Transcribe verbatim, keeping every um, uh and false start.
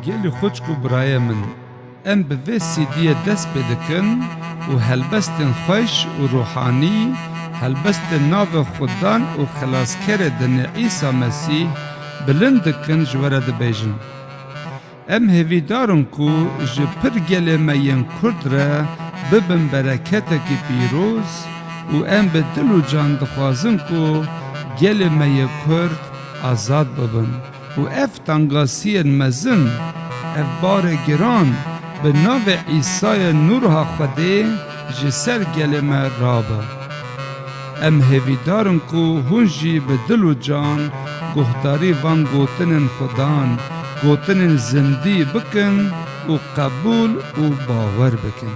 Gelî xwişk û birayê min, em bi vê C D'yê dest pê dikin û helbestên xweş û ruhanî, helbestên navê Xudan û Xelaskerê dinê Îsa Mesîh bilind dikin, ji we re dibêjin. Em hêvîdar in ku ji pir gelê me yên Kurd re bibin bereketekî pîroz û em bi dil û can dixwazin ku gelê me yê Kurd azad bibin û ev tengasiyên mezin, ev barê giran bi navê Îsayê nûrha Xwedê ji ser gelê me rabe. Em hêvîdar in ku hûn jî bi dil û can guhdarî van gotinên Xudan, gotinên zindî bikin û qebûl û bawer bikin.